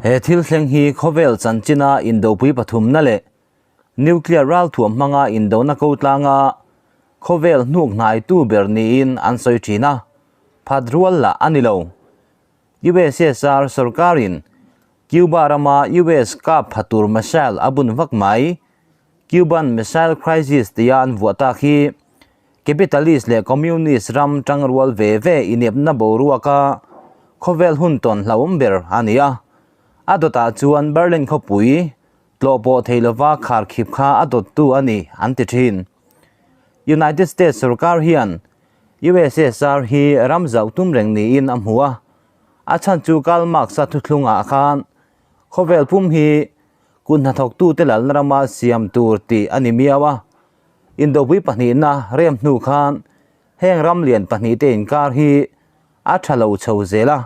He thil thleng hi khawvel chanchina indopui pathumna leh nuclear ralthuam hmanga indona ko tlanga khawvel hnuk hnaitu ber niin an sawi thin a, phat rual lah a ni lo. USSR sorkarin Cuba rama US kap pha tur missile a bun vak mai. Cuban Missile Crisis tia an vuah tak hi Capitalist leh Communist ram tangrual ve ve inepna boruaka khawvel hun tawn hlauhawm ber a ni a. A dawtah chuan Berlin khawpui tlawh pawh thei lova kharkhip kha a dawttu a ni an ti thin. United States sorkar hian USSR hi ram zauh tum reng niin a hmu a, a chhan chu Karl Marx-a thuthlungah khan khawvel pum hi Kut hnathawktute lalna rama siam tur tih a ni miau a, Indopui pahnihna rem hnu khan heng ram lian pahnihte inkar hi a tha lo chho zel a.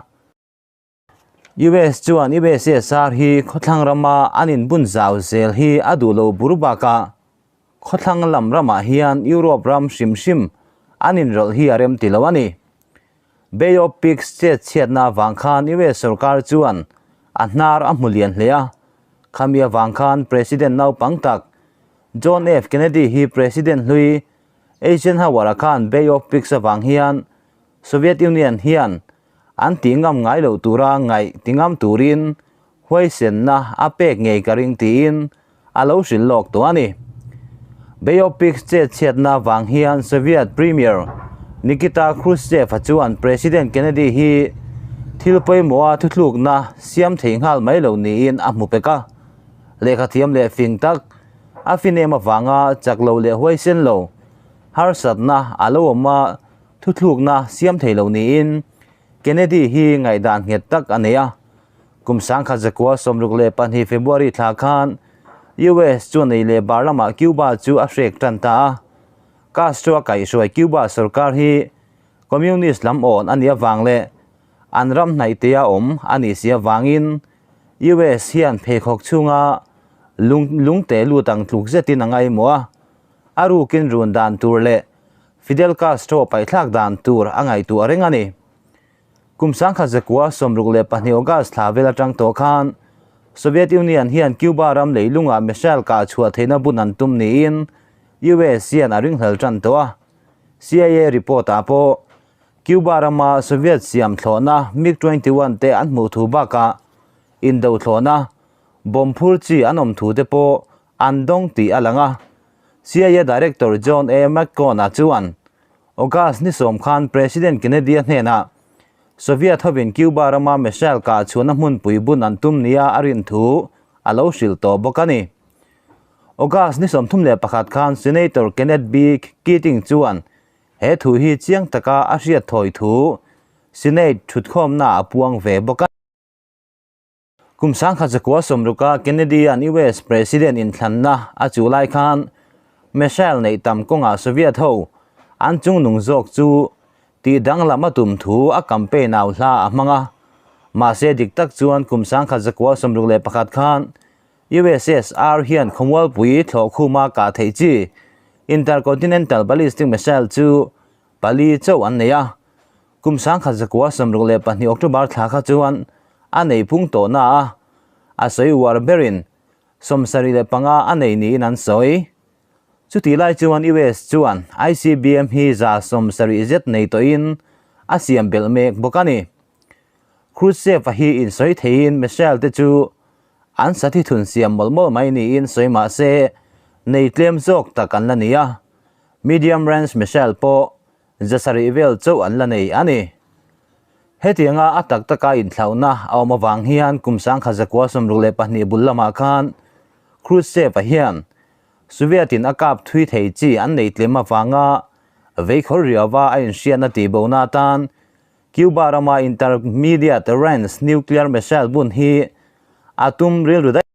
US chuan USSR hi khawthlang rama an inbun zau zel hi a duh lo bur bakah khawthlang lam ramah hian Europe ram hrim hrim an inrawlh hi a rem ti lo a ni. Bay of Pigs chet chhiatna avang khan US sorkar chuan a hnar a hmu lian hle a. Khami avang khan President naupang tak John F. Kennedy hi President hlui Eisenhower-a khan Bay of Pigs avang hian Soviet Union hian an tih ngam ngai loh tura ngaih ti ngam turin huaisenna a pek ngei ka ring tiin a lo hrilh lawk tawh a ni. Bay of Pigs chet chhiatna vang hian Soviet Premier Nikita Khrushchev-a chuan President Kennedy hi thil pawimawha thuthlukna siam thei nghal mai lo niin a hmu pek a. Lehkha thiam leh fing tak a fin em avanga chak lo leh huaisen lo harsatna a lo awm a, thuthlukna siam thei lo niin Kennedy hi ngaihdan nghet tak a nei a. Kum 1962 February thla khan US chuan ei leh bar lamah Cuba chu a hrek tan ta a. Castro a kaihhruai Cuba sorkar hi Communist lam awn a nih avang leh an ram hnaihtea awm a nih si avangin US hian pheikhawk chhunga lung lungte lut ang tluk zetin a ngaimawh a. A rukin run dan tur leh Fidel Castro paihthlak dan tur a ngaihtuah reng a ni. Kum 1962 August thla vel atang tawh khan Soviet Union hian Cuba ram leilungah missile kah chhuah theihna bun an tum niin US hian a ringhlel tan tawh a. CIA report ah pawh Cuba rama Soviet siam thlawhna MiG 21 te an hmuh thu bakah indo thlawhna bomb phur chi an awm thu te pawh an dawng tih a lang a. CIA Director John A. McCone-a chuan August ni sawm khan President Kennedy-a hnenah Soviet hovin Cuba rama missile kah chhuahna hmunpui bun an tum nia a rin thu a lo hrilh tawh bawk a ni. August ni 31 khan Senator Kenneth B. Keating chuan he thu hi chiang taka a hriat thawi thu Senate thutkhawmnaah a puang ve bawk a. Kum 1960-a Kennedy-a'n US President inthlanna a chuh lai khan missile neih tam kawngah Soviet ho an chungnung zawk chu tih danglam a tum thu a campaign au hla a hmang a. Mahse dik tak chuan kum 1961 khan USSR hian khawmualpui thlawhkhuma kah theih chi intercontinental ballistic missile chu pali chauh an nei a. Kum 1962 October thla kha chuan a nei phung tawh na a, a sawi uar berin 75 a nei niin an sawi. Chutih lai chuan US chuan ICBM hi 70 zet nei tawhin a siam belh mek bawk a ni. Khrushchev-a hi insawi theiin missile te chu an sathi thun siam mawlh mawlh mai niin sawi mah se nei tlem zawk tak an la ni a, medium range missile pawh 700 vel chauh an la nei a ni. Hetianga a tak taka inthlauhna a awm avang hian kum 1962 bul lamah khan Khrushchev-a hian Soviet-in a kap thui thei chi an nei tlem avanga veikhawr riauva a inhriatna tihbohna atan Cuba rama intermediate range nuclear missile bun hi a tum rilru daih.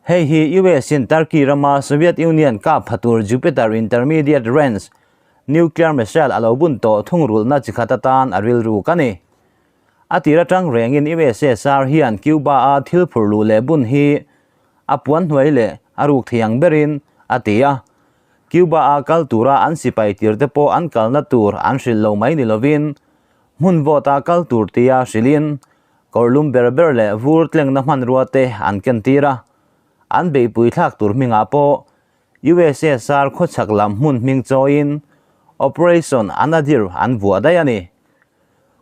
Hei hi US in Turkey rama Soviet Union kap pha tur Jupiter Intermediate Range Nuclear Missile a lo bun tawh thungrulhna chi khat atan a rilruk a ni. A tir atang rengin USSR hian Cuba a thil phur luh leh bun hi a puan hnuai leh a ruk thei ang berin a ti a. Cuba a kal tura an sipai tir te pawh an kalna tur an hrilh lo mai ni lovin hmun vawta kal tur tia hrilhin Kawrlum ber ber leh vur tlengna hmanrua te an ken tir a, an beihpui thlak tur hmingah pawh USSR khawchhak lam hmun hming chawiin Operation Anadyr an vuah daih a ni.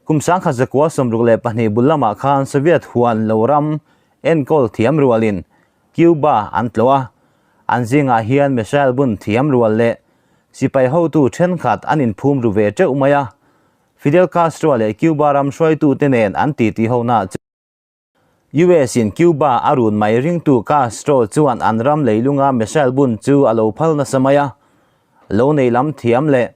Kum 1962 bul lamah khan Soviet huan lo ram enkawl thiam rualin Cuba an tlawh a, an zingah hian missile bun thiam rual leh sipai hotu thenkhat an inphum ru ve teuh mai a, Fidel Castro leh Cuba ram hruaitute nen an titi hona chu US in Cuba a run mai ringtu Castro chuan an ram leilunga missile bun chu a lo phal nasa mai a, lo nei lam thiam leh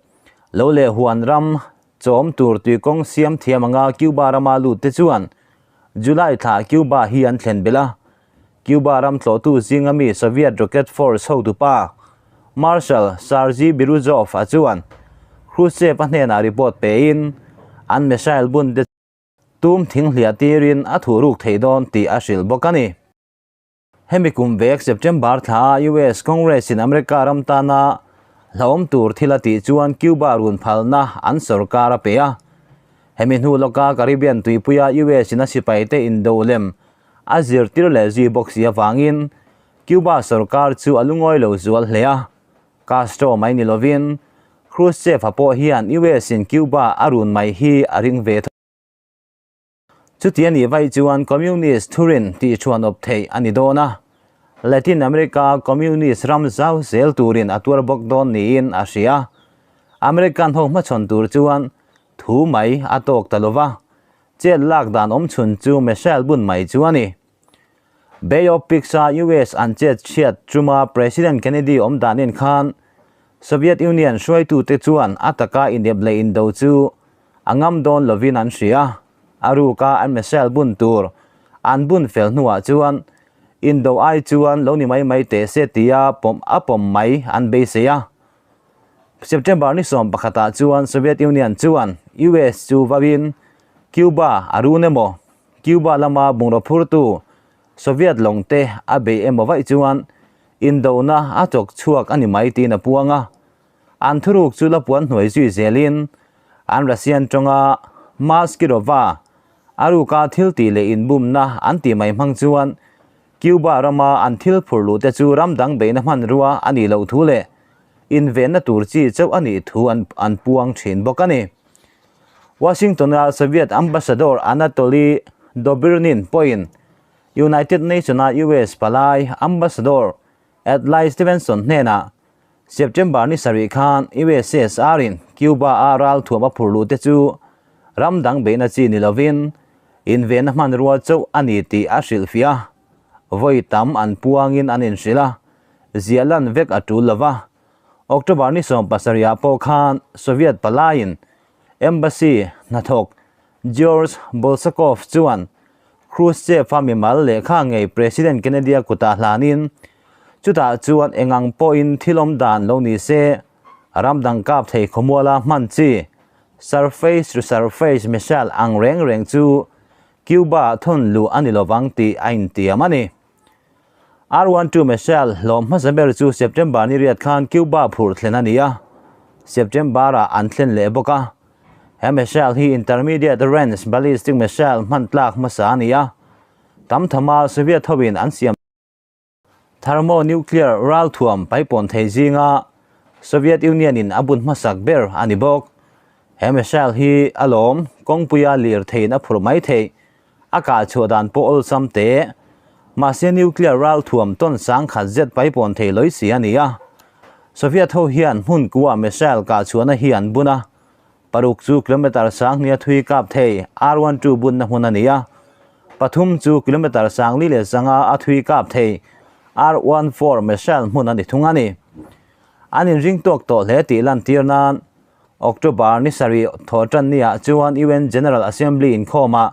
lo leh huan ram chawm tur tuikawng siam thiam anga Cuba rama lut te chuan July thla Cuba hi an thlen belh a, Cuba ram tlawhtu zinga mi Soviet Rocket Force hotupa Marshal Sergei Biruzov a chuan Khrushchev a hnenah report pein an missile bun te tum thing hliah tirin a thuhruk thei dawn tih a hrilh bawk a ni. Hemi kum vek September thla US Congress in America ram tana hlauhawm tur thil a tih chuan Cuba run phalna an sorkar a pe a. Hemi hnu lawka Caribbean tuipuia US in a sipaite indo lem a zirtir leh zui bawk si avangin Cuba sorkar chu a lungawi lo zual hle a. Castro mai ni lovin Khrushchev-a pawh hian US in Cuba a run mai hi a ring ve tho. Chuti a nih vaih chuan Communist thurin tihchhuan awp theih a ni dawn a, Latin America Communist ram zau zel turin a tuar bawk dawn niin a hria. American ho hmachhawn tur chuan thu mai a tawk ta lova, Chet lak dan awm chhun chu missile bun mai chu a ni. Bay of Pigs-a US an chet chhiat chuma President Kennedy awm dan en khan Soviet Union hruaitute chuan a taka inep leh indo chu a ngam dawn lovin an hria. A ruka an missile bun tur an bun fel hnuah chuan indo ai chuan lo ni mai mai teh se tia pawm a pawm mai an beisei a. September ni 11 ah chuan Soviet Union chuan US chu vauin Cuba a run emaw, Cuba lama bungraw phurtu Soviet lawng te a bei emaw vaih chuan indona a chawk chhuak a ni mai tiin a puang a. An thuruk chu la puan hnuai zui zelin an Russian tawnga Maskirova a ruka thil tih leh inbumna an tih mai hmang chuan Cuba rama an thil phurh luh te chu ram dang beihna hmanrua a nih loh thu leh invenna tur chi chauh a nih thu an an puang thin bawk a ni. Washington-a Soviet Ambassador Anatoly Dobrynin pawhin United Nation-a US palai Ambassador Adlai Stevenson hnenah September ni sarih khan USSR-in Cuba-a ralthuam a phurh luh te chu ram dang beihna chi ni lovin invenna hmanrua chauh a ni tih a hrilhfiah a, vawi tam an puangin an inhrilh a, ziah lan vek a tul lo va. October ni 17 ah pawh khan Soviet palaiin Embassy hnathawk George Bolshakov chuan Khrushchev-a mimal lehkha ngei President Kennedy-a kutah hlanin chutah chuan engang pawhin thil awm dan lo ni se, ram dang kap thei khawmuala hman chi surface to surface missile ang reng reng chu Cuba-ah thawn luh a ni lovang tih a intiam a ni. R-12 missile hlawm hmasa ber chu September ni riat khan Cuba phurh thlen a ni a, September-ah an thlen leh bawk a. He missile hi intermediate range ballistic missile hman tlak hmasa a ni a, tam thama Soviet hoin an siam thermonuclear ralthuam paipawn thei zinga Soviet Union in a bun hmasak ber a ni bawk. He missile hi a lawm kawngpuia lirtheiin a phurh mai theih A kah chhuah dan pawh awlsam teh. Mahse nuclear ralthuam tawn sang khat zet paipawn thei lawi si a ni a. Soviet ho hian hmun kua missile kah chhuahna hi an bun a. Paruk chu kilometre 10,000 a thui kap thei R-12 bunna hmun a ni a. Pathum chu kilometre 45 a thui kap thei R-14 missile hmun a ni thung a ni. An inring tawk tawh hle tih lantir nan October ni sarih thawhtan niah chuan UN General Assembly inkhawmah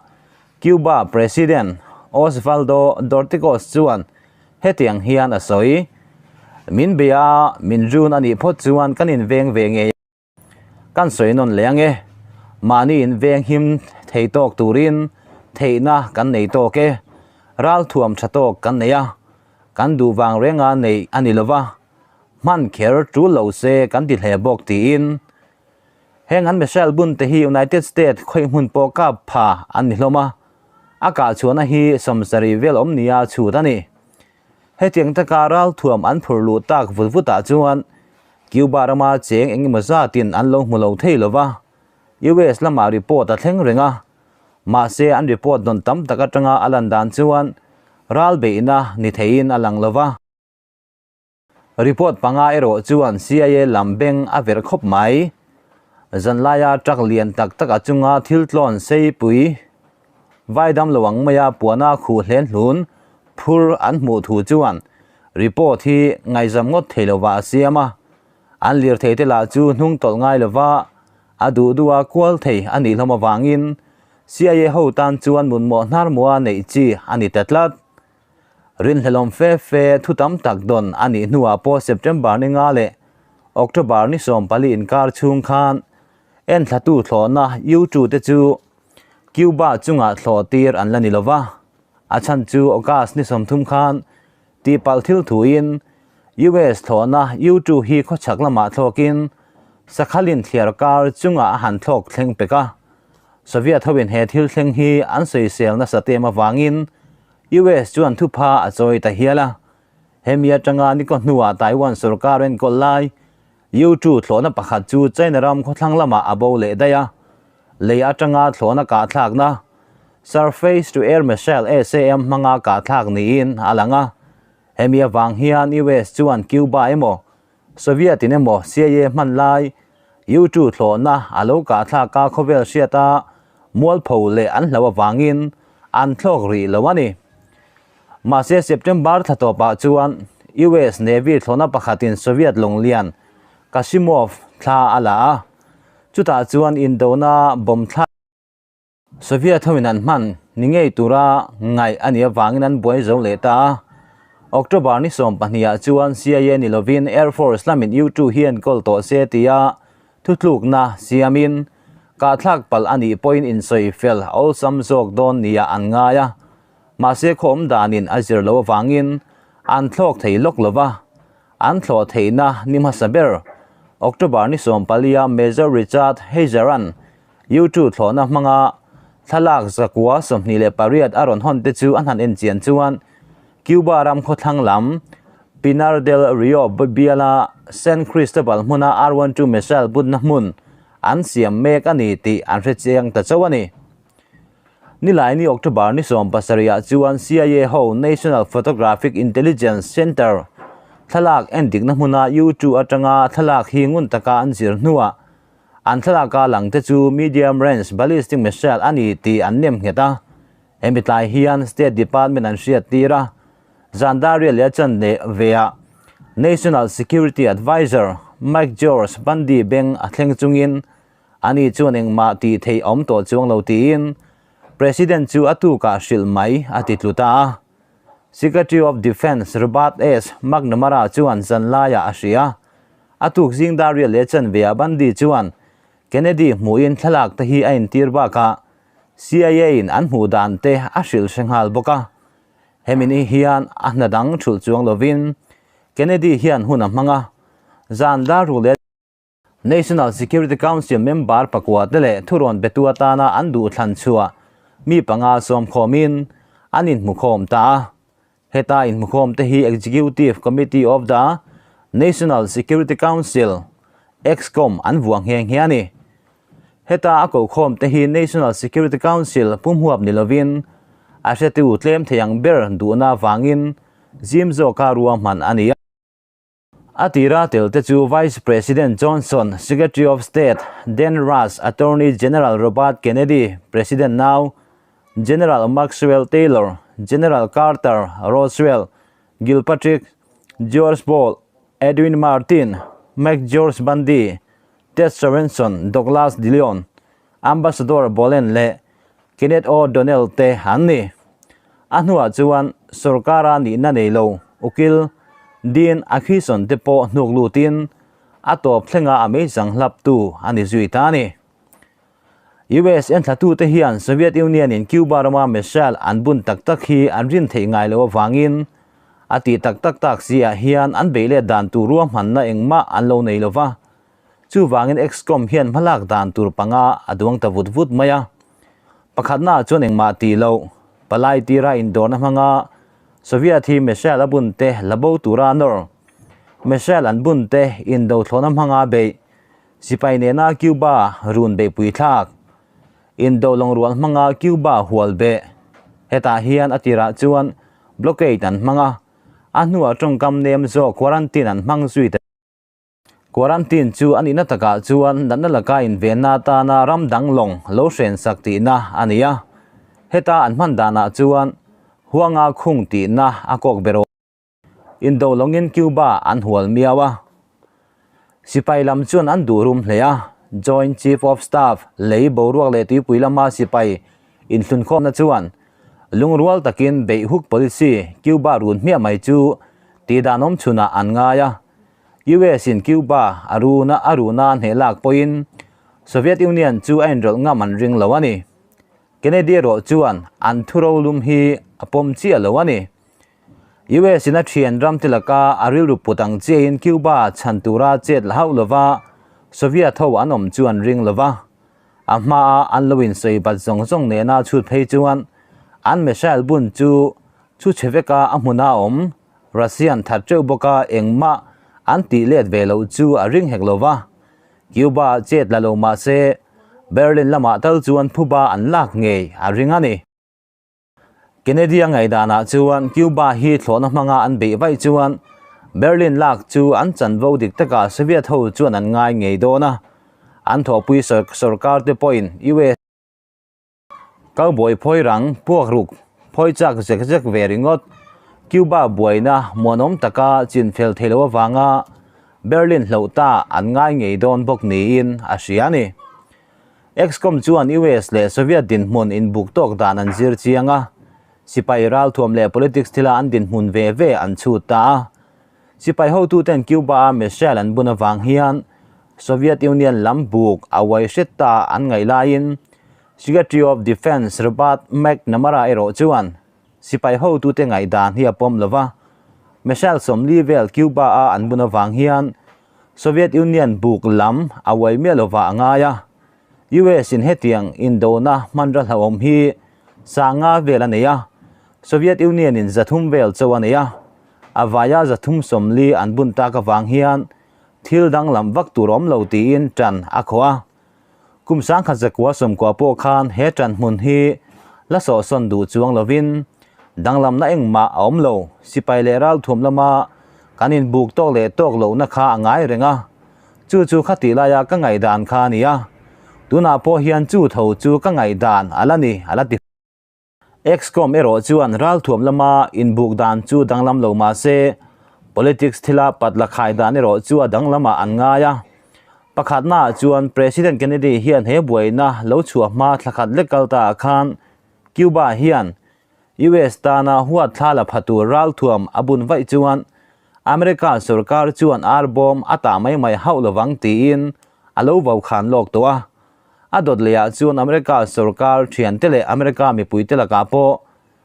Cuba President Osvaldo Dorticos chuan hetiang hian a sawi, Min bei a, min run a nih phawt chuan kan inveng ve ngei a, kan sawi nawn leh ang e. Mahni inveng him thei tawk turin theihna kan nei tawk e. Ralthuam tha tawk kan nei a, kan duh vang renga neih a ni lova. Hman kher tul lo se kan ti hle bawk tiin heng an missile bun te hi United States khawih hmun pawh kap pha an ni hlawm a. A kah chhuahna hi 70 vel awm nia chhut a ni. Hetiang taka ralthuam an phur luh tak vut vutah chuan Cuba rama cheng eng emaw zatin an lo hmu lo thei lo va, US lamah report a thleng reng a. Mahse an report dawn tam tak atanga a lan dan chuan ral beihna ni theiin a lang lo va. Report panga erawh chuan CIA lam beng a verh khawp mai. Zanlaia truck lian tak tak a chunga thil tlawn seipui vaidam lo ang maia puana khuh hlen hlun phur an hmuh thu chuan report hi ngaihzam ngawt thei lova a siam a. An lirthei te lah chu hnung tawlh ngai lova a duh duha kual thei a nih hlawm avangin CIA ho tan chuan mutmawh hnarmua neih chi a ni ta tlat. Rinhlelawm fe fe thu tam tak dawn a nih hnuah pawh September ni nga leh October ni 14 inkar chhung khan enthlatu thlawhna U-2 te chu Cuba chungah thlawh tir an la ni lova, a chhan chu August ni 30 khan tihpalh thil thuin US thlawhna U-2 hi khawchhak lamah thlawkin Sakhalin thliar kar chungah a han thlawk thleng pek a. Soviet hoin he thil thleng hi an sawisel nasa tem avangin US chuan thupha a chawi ta hial a. Hemi atanga ni kaw hnuah Taiwan sorkar enkawl lai U-2 thlawhna pakhat chu China ram khawthlang lamah a bo leh daih a. Lei atanga thlawhna kahthlakna Surface to Air Missile, SAM, hmanga kahthlak niin a lang a. Hemi avang hian US chuan Cuba emaw Soviet in emaw CIA hman lai U-2 thlawhna a lo kahthlak a khawvel hriata mualpho leh an hlo avangin an thlawk rih lo a ni. Mahse September thla tawpah chuan US Navy thlawhna pakhatin Soviet lawnglian Kasimov thla a la a, chutah chuan indona bomb thlak Soviet hoin an hman ni ngei tura ngaih a nih avangin an buai zo leh ta a. October ni 12 ah chuan CIA ni lovin Air Force lamin U-2 hi enkawl tawh se tia thutlukna siamin kahthlak palh a nih pawhin insawi fel awlsam zawk dawn nia an ngai a. Mahse khaw awm danin a zir lo avangin an thlawk thei lawk lo va. An thlawh theihna ni hmasa ber October ni 14 a Major Richard Heiser-a'n U-2 thlawhna hmanga thlalak 128 a rawn hawn te chu an han enchian chuan Cuba ram khawthlang lam Pinar del Rio biala San Cristobal hmuna R-12 missile butna hmun an siam mek a ni tih an hre chiang ta chauh a ni. Nilaini October ni 17 ah chuan CIA ho National Photographic Intelligence Center thlalak endikna hmuna U-2 atanga thlalak hi ngun taka an zir hnuah An thlalaka lang te chu medium range ballistic missile a ni tih an nem nghet a. Hemi tlai hian State Department an hriat tir a, Zandaria leh a chan leh ve ah National Security Adviser Mike George Bundy beng a thleng chungin ani chuan engmah tih theih a awm tawh chuang lo tiin President chu a tukah hrilh mai a ti tlu ta a. Secretary of Defence Robert S. McNamara chuan zanlaiah a hria. A tuk zing dar riat leh chanve ah Bundy chuan Kennedy hmuhin thlalak te hi a intir bakah CIA in an hmuh dan te a hrilh hre nghal bawk a. Hemi ni hian a hna dang thulh chuang lovin Kennedy hian hun a hmang a, zan dar ruk leh National Security Council member pakua te leh thurawn betu atana an duhthlan chhuah mi panga sawmkhawmin an inhmukhawm ta a. Heta inhmukhawm te hi Executive Committee of the National Security Council, ExComm, an vuah nghe nghe a ni. Heta a kokhawm te hi National Security Council pumhuap ni lovin a hretu tlem thei ang ber duhna avangin zim zawka ruahman a ni a. A tira tel te chu Vice President Johnson, Secretary of State Dan Rush, Attorney General Robert Kennedy, President nau General Maxwell Taylor, General Carter, Roswell, Gilpatrick, George Ball, Edwin Martin, McGeorge Bundy, Ted Sorensen, Douglas DeLeon, Ambassador Bolen leh Kenneth O. Donnell te an ni. A hnuah chuan sorkara nihna nei lo ukil Dean Acheson te pawh hnuk lutin a tawp thlenga a meizang hlaptu a ni zui ta a ni. US enthlatute hian Soviet Union in Cuba rama missile an bun tak tak hi an rin theih ngai lo avangin a tih tak tak tak si ah hian an beih let dan tur ruahmanna engmah an lo nei lova. Chuvangin ExComm hian hmalak dan tur panga a duang ta vut vut mai a. Pakhatnaah chuan engmah tih loh. Palai tira indawrna hmanga Soviet hi missile a bun te la bo tura nawr. Missile an bun te indo thlawhna hmanga beih. Sipai nena Cuba run beihpui thlak. Indo lawngrual hmanga Cuba hual beh. Hetah hian a tirah chuan blockade an hmang a, a hnuah tawngkam nem zawk quarantine an hmang zui ta. Quarantine chu a nihna takah chuan natna laka invenna atana ram dang lawng lo hren sak tihna a ni a. Heta an hman danah chuan huanga khung tihna a kawk ber awm. Indo lawngin Cuba an hual miau a. Sipai lam chuan an duh rum hle a. Joint Chief of Staff lei boruak leh tuipui lama sipai inhlunkhawmna chuan lungrual takin beihhuk policy Cuba run hmiah mai chu tihdan awm chhunah an ngai a. US in Cuba a runa a runa hneh lak pawhin Soviet Union chu a inrawlh ngam an ring lo a ni. Kennedy erawh chuan an thuro lum hi a pawm chiah lo a ni. US in a thian ram te laka a rilru put ang chiahin Cuba chhan tura chet la hauh lova Soviet ho an awm chu an ring lova. A hmaa an lo insawi bat zawng zawng nena chhut phei chuan an missile bun chu chu chhe veka a hmuna awm Russian that teuh bawk a, engmah an tih let ve loh chu a ring hek lo va. Cuba chet la lo mah se, Berlin lamah tal chuan phuba an lak ngei a ring a ni. Kennedy-a ngaihdanah chuan Cuba hi thlawhna hmanga an beih vaih chuan Berlin lak chu an chanvo dik takah Soviet ho chuan an ngai ngei dawn a, an thawhpui sorkar te pawhin US. Cowboy phawi rang puak ruk phawi chak zek zek ve ringawt. Cuba buaina muanawm taka chin fel thei lo avanga Berlin hloh ta an ngai ngei dawn bawk niin a hria a ni. ExComm chuan US leh Soviet dinhmun inbuk tawk dan an zir chiang a, sipai ralthuam leh politics thila an dinhmun ve ve an chhut ta a. Sipai hotuten Cuba-a missile an bun avang hian Soviet Union lam buk a uai hret ta an ngaih laiin Secretary of Defence Robert McNamara erawh chuan sipai hotute ngaihdan hi a pawm lo va, missile 40 vel Cuba-a an bun avang hian Soviet Union buk lam a uai miah lova a ngai a. US in hetiang indona hmanra hlauhawm hi 5,000 vel a nei a, Soviet Union in 300 vel chauh a nei a, a vaia 340 an bun tak avang hian thil danglam vak tur awm lo tiin tan a khawh a. Kum 1990 pawh khan he tan hmun hi la sawhsawn duh chuang lovin danglamna engmah a awm lo, sipai leh ralthuam lama kan inbuk tawk leh tawk lohna kha a ngai reng a, chu chu khatih laia ka ngaihdan kha a ni a, tunah pawh hian chu tho chu ka ngaihdan a la ni a la ti. ExComm erawh chuan ralthuam lama inbuk dan chu danglam lo mah se, politics thila pat la khai dan erawh chu a danglamah an ngai a. Pakhatnaah chuan President Kennedy hian he buaina lo chhuah hma thla khat lek kal taah khan Cuba hian US tana huat thla la pha tur ralthuam a bun vaih chuan America sorkar chuan ar bawm a tah mai mai hauh lovang tiin a lo vau khan lawk tawh a. A dawt lehah chuan America sorkar thiante leh America mipuite lakah pawh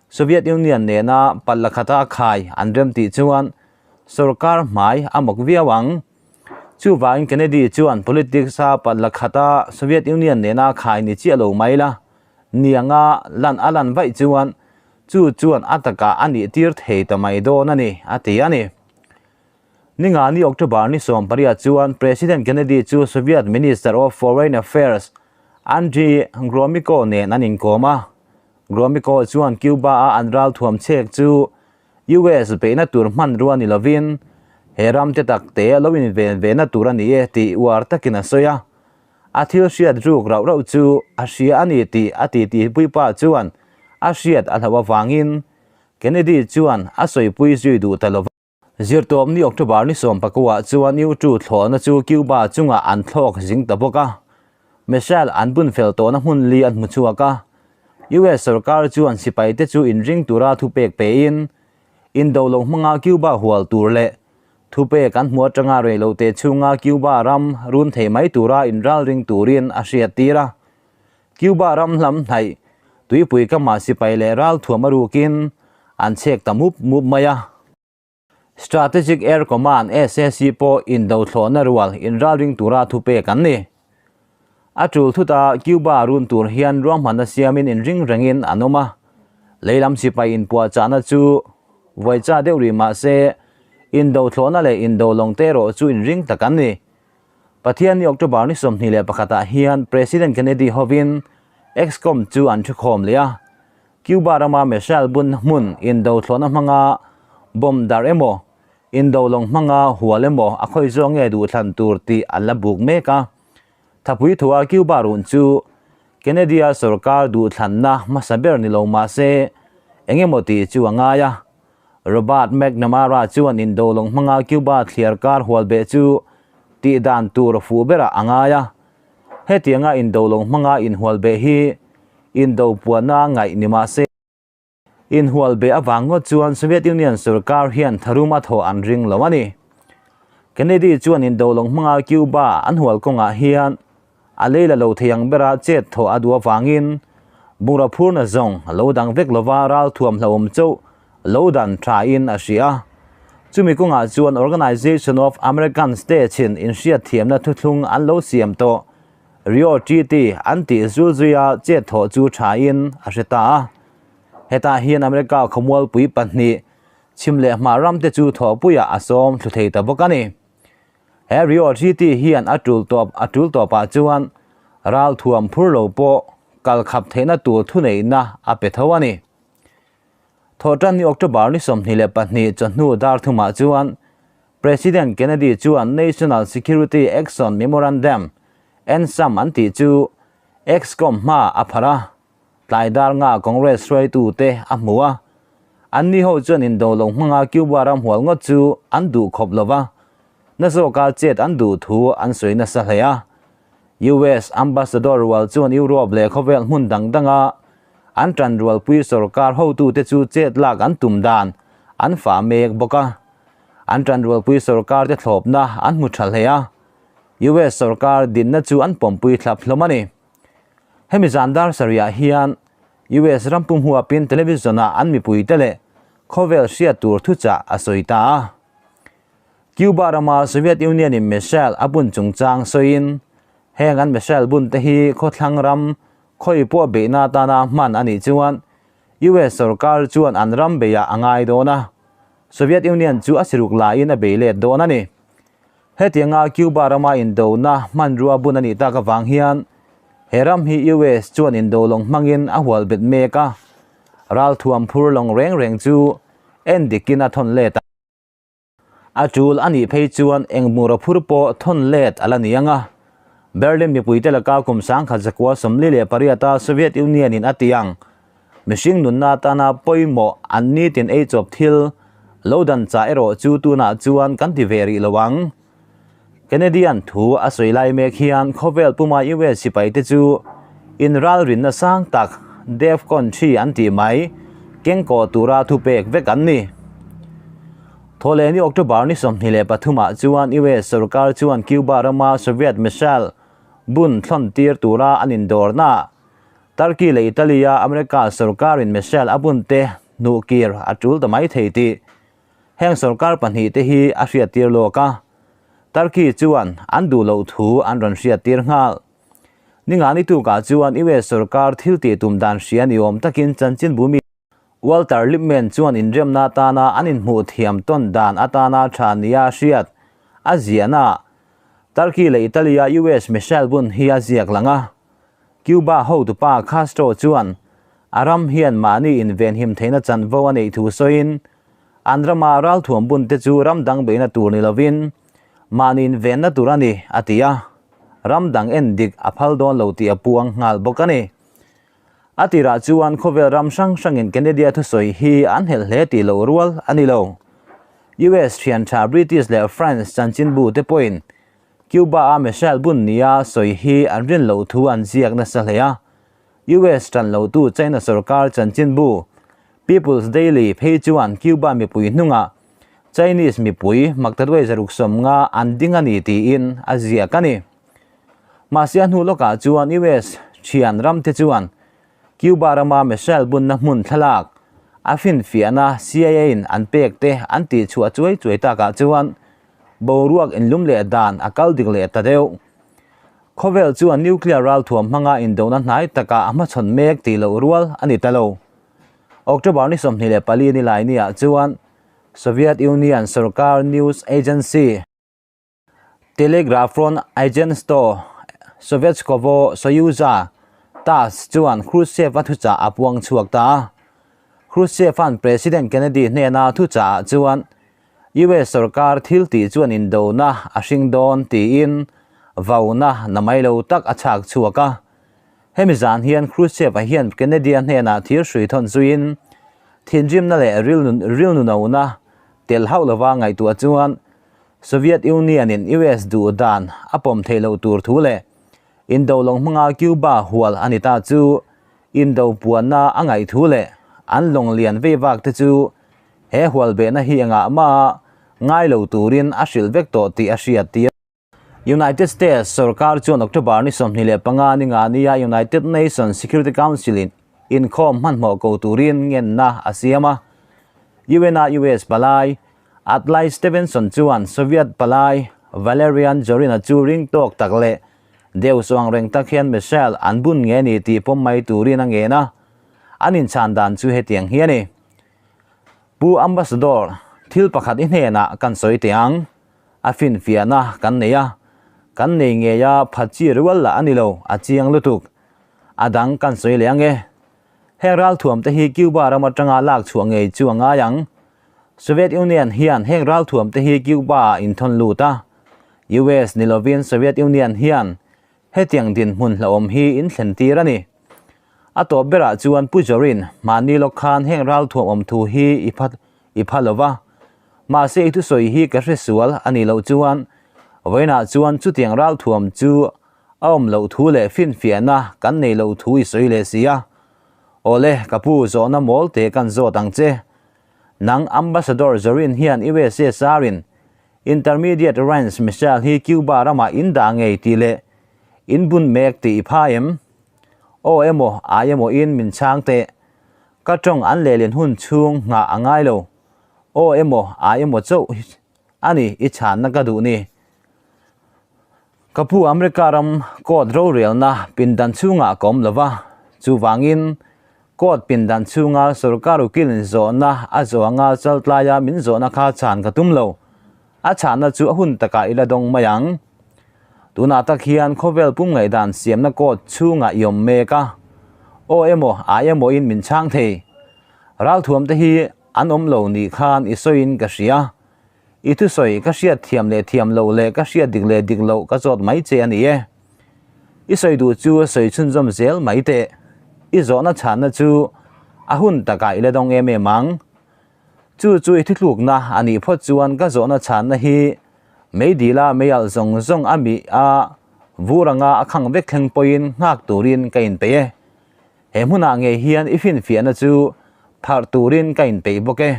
Soviet Union nena palh la khata khai an rem tih chuan sorkar hmai a mawk viau ang. Chuvangin Kennedy chuan politics-a palh la khata Soviet Union nena khai ni chiah lo mai la nianga lan a lan vaih chuan chu chuan a takah a nih tir thei ta mai dawn a ni, a ti a ni. Ningani October ni 18 chuan President Kennedy chu Soviet Minister of Foreign Affairs Andrei Gromyko nen an inkawm a. Gromyko chuan Cuba-a an ralthuam chhek chu US beihna tur hmanrua ni lovin he ram te tak te lo inven vena tur a ni e tih uar takin a sawi a. A thil hriat ruk rauh rauh chu a hria a ni tih a titi puipa chuan a hriat a hlauh avangin Kennedy chuan a sawipui zui duh ta lova. Zirtawpni October ni 19 chuan U-2 thlawhna chu Cuba chungah an thlawk zing ta bawk a, missile an bun fel tawhna hmun li an hmu chhuak a. US sorkar chuan sipaite chu inring tura thupek pein, indo lo hmanga Cuba hual tur leh thupek an hmu atanga reilote chhunga Cuba ram run thei mai tura inralring turin a hriattir a. Cuba ram hlam hnaih tuipui kamah sipai leh ralthuam a rukin an chhek ta mup mup mai a. Strategic Air Command, SAC, pawh indo thlawhna rual inralring tura thupek an ni. A tul thuta Cuba run tur hian ruahmanna siamin inring rengin an awm a. Leilam sipai inpuahchahna chu vawicha deuh rih mah se, indo thlawhna leh indo lawng te erawh chu inring tak an ni. Pathianni October ni 21 ah hian President Kennedy hovin ExComm chu an thukhawm leh a, Cuba rama missile bun hmun indo thlawhna hmanga bomb darh emaw, indo lawng hmanga hual emaw a khawi zawk nge duhthlan tur tih an la buk mek a. Thapui thua Cuba run chu Kennedy-a sorkar duhthlanna hmasa ber ni lo mah se, eng emaw tih chu a ngai a. Robert McNamara chuan indo lawng hmanga Cuba thliar kar hual beh chu tih dan tur fuh berah a ngai a. Hetianga indo lawng hmanga inhual beh hi indo puanna ngaih ni mah se, Inhual beh avang ngawt chuan Soviet Union sorkar hian tharum a thawh an ring lo a ni. Kennedy chuan indo lawng hmanga Cuba an hual kawngah hian a lei la lo thei ang bera chet thawh a duh avangin bungraw phurna zawng lo dang vek lova ralthuam hlauhawm chauh lo dan thain a hria. Chumi kawngah chuan Organization of American States in inhriatthiamna thuthlung an lo siam tawh Rio Treaty an tih zul zuia chet thawh chu thain a hre ta a. Hetah hian America khawmualpui pahnih chhim leh hmah ram te chu thawhpuiah a sawm thlu thei ta bawk a ni. He Rio Treaty hian a tul tawp a tul tawpah chuan ralthuam phur lo pawh kal khap theihna tur thuneihna a pe tho a ni. Thawhtanni October ni 22 chawhnu dar thumah chuan President Kennedy chuan National Security Action Memorandum, NSAM, an tih chu ExComm hma a pharh a, tlai dar nga Congress hruaitute a hmu a. Anni ho chuan indo lo hmanga Cuba ram hual ngawt chu an duh khawp lo va, na zawka chet an duh thu an sawi nasa hle a. US Ambassador rual chuan Europe leh khawvel hmun dang danga an tanrualpui sorkar hotute chu chet lak an tum dan an fah mek bawk a. An tanrualpui sorkar te thlawpna an hmu tha hle a, US sorkar dinna chu an pawmpui thlap hlawm a ni. Hemi zan dar sarihah hian US ram pum huapin television-ah an mipuite leh khawvel hriat tur thuchah a sawi ta a. Cuba rama Soviet Union-in missile a bun chungchang sawiin heng an missile bun te hi khawthlang ram khawi pawh beihna atana hman a nih chuan US sorkar chuan an ram beiah a ngai dawn a, Soviet Union chu a siruk laiin a bei let dawn a ni. Hetianga Cuba rama indona hmanrua bun a nih tak avang hian he ram hi US chuan indo lawng hmangin a hual bet mek a, ralthuam phur lawng reng reng chu en dikin a thawn let a. A tul a nih phei chuan eng mura phur pawh thawn let a la ni ang a. Berlin mipuite laka kum 1948 a Soviet Union in a ti ang. Mihring nunna atana pawimawh an nitin ei chawp thil lo dan chah erawh chu tunah chuan kan ti ve rih lo ang. Canadian thu a sawi lai mek hian khawvel puma US sipaite chu inralrinna sang tak DEFCON 3 an tih mai kengkawh tura thupek vek an ni. Thawhlehni October ni 23 ah chuan US sorkar chuan Cuba rama Soviet missile bun thlawn tir tura an indawrna Turkey leh Italy-a America sorkarin missile a bunte hnuhkir a tul ta mai thei tih heng sorkar pahnihte hi a hriattir lawk a. Turkey chuan an duh loh thu an rawn hriattir nghal. Ningani tukah chuan US sorkar thil tih tum dan hria ni awm takin chanchinbumi Walter Lippmann chuan inremna atana an inhmuh thiam tawn dan atana tha nia hriat a ziahna Turkey leh Italy-a US missile bun hi a ziak lang a. Cuba hotupa Castro chuan a ram hian mahni invenhim theihna chanvo a neih thu sawiin, an rama ralthuam bunte chu ram dang beihna tur ni lovin mahni invenna tur a ni, a ti a. Ram dang en dik a phal dawn lo tih a puang nghal bawk a ni. A tirah chuan khawvel ram hrang hrangin Kennedy-a thusawi hi an helh hle tih loh rual a ni lo. US thian tha British leh France chanchinbu te pawhin Cuba-a missile bun nia sawi hi an rin loh thu an ziak nasa hle a. US tan lotu China sorkar chanchinbu People's Daily phei chuan Cuba mipui hnungah Chinese mipui maktaduai zaruk sawmnga an ding a ni tiin a ziak a ni. Mahse a hnu lawkah chuan US thian ramte chuan Cuba rama missile bunna hmun thlalak a finfiahna CIA-in an pek te an tihchhuah chuai chuai takah chuan boruak inlum leh dan a kal dik leh ta deuh. Khawvel chuan nuclear ralthuam hmanga indona hnai takah a hmachhawn mek tih loh rual a ni ta lo. October ni 24 ni lai niah chuan Soviet Union sorkar news agency Telegrafron Agentstvo Sovetskogo Soyuza, TASS, chuan Khrushchev-a thuchah a puang chhuak ta a. Khrushchev-a'n President Kennedy hnena thuchah ah chuan US sorkar thil tih chuan indona a hring dawn tiin vauna namai lo tak a chhak chhuak a. Hemi zan hian Khrushchev-a hian Kennedy-a hnenah thir hrui thawn zuiin thinrimna leh rilnunona tel hauh lova ngaihtuah chuan Soviet Union-in US duh dan a pawm theih loh tur thu leh indo lawng hmanga Cuba hual a ni ta chu indo puanna a ngaih thu leh an lawng lian vei vak te chu he hual behna hi engah mah ngai lo turin a hrilh vek tawh tih a hriat tir. United States sorkar chuan October ni 25 ni nga nia United Nations Security Council-in inkhawm hmanhmawh ko turin ngenna a siam a. UN-a US palai Adlai Stevenson chuan Soviet palai Valerian Zorin-a chu ring tawk tak leh deuh suang reng tak hian missile an bun nge ni tih pawm mai turin a ngen a, an inchhan dan chu hetiang hi a ni. Pu Ambassador, thil pakhat i hnenah kan sawi teh ang. A finfiahna kan nei a, kan nei ngei a phat chi rual lah a ni lo, a chiang lutuk. A dang kan sawi leh ang e. Heng ralthuam te hi Cuba ram atanga lak chhuah ngei chu a ngai ang. Soviet Union hian heng ralthuam te hi Cuba ah inthawn lut a. US ni lovin Soviet Union hian hetiang dinhmun hlauhawm hi inthlen tir a ni. A tawp berah chuan Pu Zorin mahni lawk khan heng ralthuam awm thu hi i pha i pha lo va. Mahse i thusawi hi ka hresual a nih loh chuan vawiinah chuan chutiang ralthuam chu a awm loh thu leh finfiahna kan nei loh thu i sawi leh si a. Awle, ka pu zawhna mawl te kan zawt ang che. Nang Ambassador Zorin hian USSR-in Intermediate Range Missile hi Cuba ramah in dah ngei tih leh in bun mek tih i pha em? Aw emaw, ai emaw in min chhang teh. Ka tawng an lehlin hun chhung nghah a ngai lo. Aw emaw, ai emaw chauh a ni i chhanna ka duh ni. Ka pu America ram court rorelna pindan chhungah ka awm lo va, chuvangin court pindan chhunga sorkar ukil inzawhna a zawh anga chaltlaia min zawhna kha chhan ka tum lo. A chhanna chu a hun takah i la dawng mai ang. Tunah tak hian khawvel pum ngaihdan siamna court chhungah i awm mek a, aw emaw ai emawin min chhang thei. Ralthuamte hi an awm lo nih khan i sawiin ka hria. I thusawi ka hriat thiam leh thiam loh leh ka hriat dik leh dik loh ka zawt mai che a ni e. I sawi duh chu sawi chhunzawm zel mai teh. I zawhna chhanna chu a hun takah i la dawng em em ang. Chu chu i thuthlukna a nih phawt chuan ka zawhna chhanna hi meidila meialh zawng zawng a mih a vur anga a khang vek thleng pawhin nghak turin ka inpeih e. He hmunah ngei hian i finfiahna chu pharh turin ka inpeih bawk e.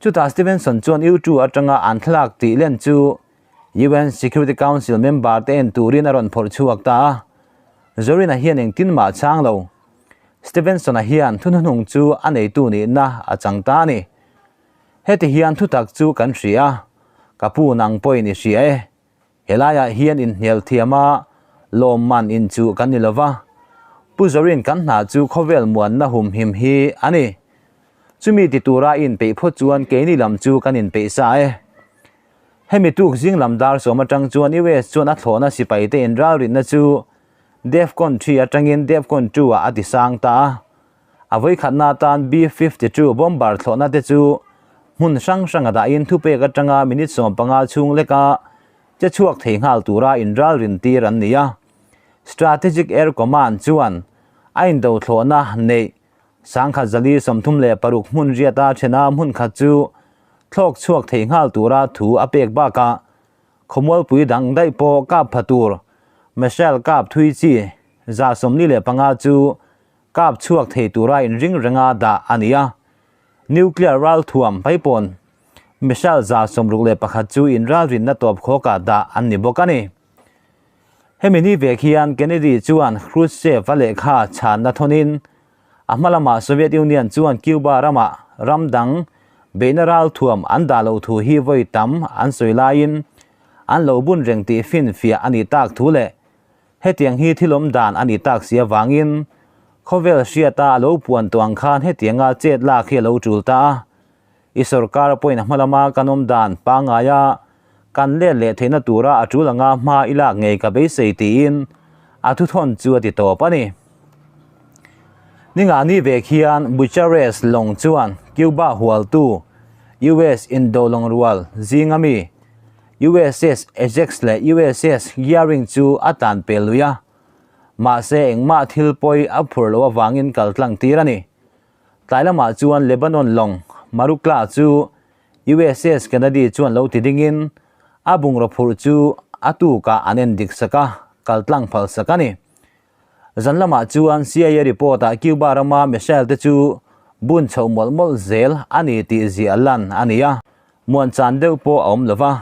Chutah Stevenson chuan U2 atanga an thlalak tih len chu UN Security Council member te en turin a rawn phawrh chhuak ta a. Zorina hian engtin mah a chhang lo. Stevenson-a hian thuhnuhnung chu a neitu nihna a chang ta a ni. Heti hian thutak chu kan hria, ka pu nang pawhin i hria e. Helaiah hian inhnial thiam a, lawmman inchuh kan ni lova, Pu Zorin kan hna chu khawvel muanna humhim hi a ni. Chumi ti tura i inpeih phawt chuan keini lam chu kan inpeih sa e. Hemi tuk zing lam dar sawm atang chuan US chuan a thlawhna sipaite inralrinna chu Defcon 3 atangin Defcon 2 ah a ti sang ta a. A vawikhatna atan B-52 bomber thlawhna te chu hmun hrang hranga dahin thupek atanga minute 15 chhung leka che chhuak thei nghal tura inralrin tir an ni a. Strategic Air Command chuan a indo thlawhna neih 1036 hmun riata thena hmun khat chu thlawk chhuak thei nghal tura thu a pek bakah khawmualpui dang daih pawh kap pha tur missile kap thui chi 145 chu kap chhuak thei tura inring renga dah a ni a. Nuclear ralthuam paipawn missile 61 chu inralrinna tawp khawkah dah an ni bawk a ni. Hemi ni vek hian Kennedy chuan Khrushchev-a lehkha chhanna thawnin a hma lamah Soviet Union chuan Cuba ramah ram dang beihna ralthuam an dah loh thu hi vawi tam an sawi laiin an lo bun reng tih finfiah a nih tak thu leh Hetiang hi thil awm dan a ni tak si avangin Khawvel hriata a lo puan tawh ang khan hetianga chet lak hi a lo tul ta a. I sorkar pawhin a hma lama kan awm dan pangngaia kan let leh theihna tura a tul anga hma i lak ngei ka beisei tiin a thuthawn chu a ti tawp a ni. Ningani vek hian Bucharest lawng chuan Cuba hualtu US indolawng rual zinga mi USS Ajax leh USS Gearing chu a tan pel lui a. Mahse engmah thil pawi a phur loh avangin kal tlang tir a ni. Tlai lamah chuan Lebanon lawng Marukla chu USS Kennedy chuan lo ti dingin a bungraw phurh chu a tukah an en dik sak a, kal tlang phal sak a ni. Zan lamah chuan CIA report-ah Cuba rama missile te chu bun chhoh mawlh mawlh zel a ni tih ziah lan a ni a, muanchan deuh pawh a awm lo va.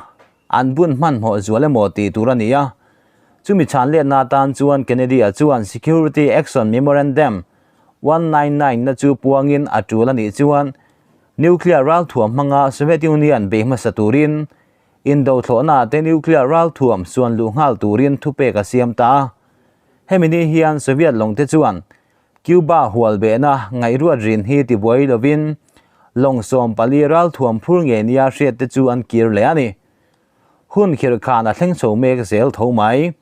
An bun hmanhmawh zual emaw tih tur a ni a. Chumi chhan letna atan chuan Kennedy-a chuan Security Action Memorandum 199 na chu puangin a tul a nih chuan nuclear ralthuam hmanga Soviet Union bei hmasa turin indo thlawhna te nuclear ralthuam suan luh nghal turin thupek a siam ta a. Hemi ni hian Soviet lawng te chuan Cuba hualbehna ngaihruat rin hi tibuai lovin lawng 14 ralthuam phur ngei nia hriat te chu an kir leh a ni. Hun khirh khan a thleng chho mek zel tho mai.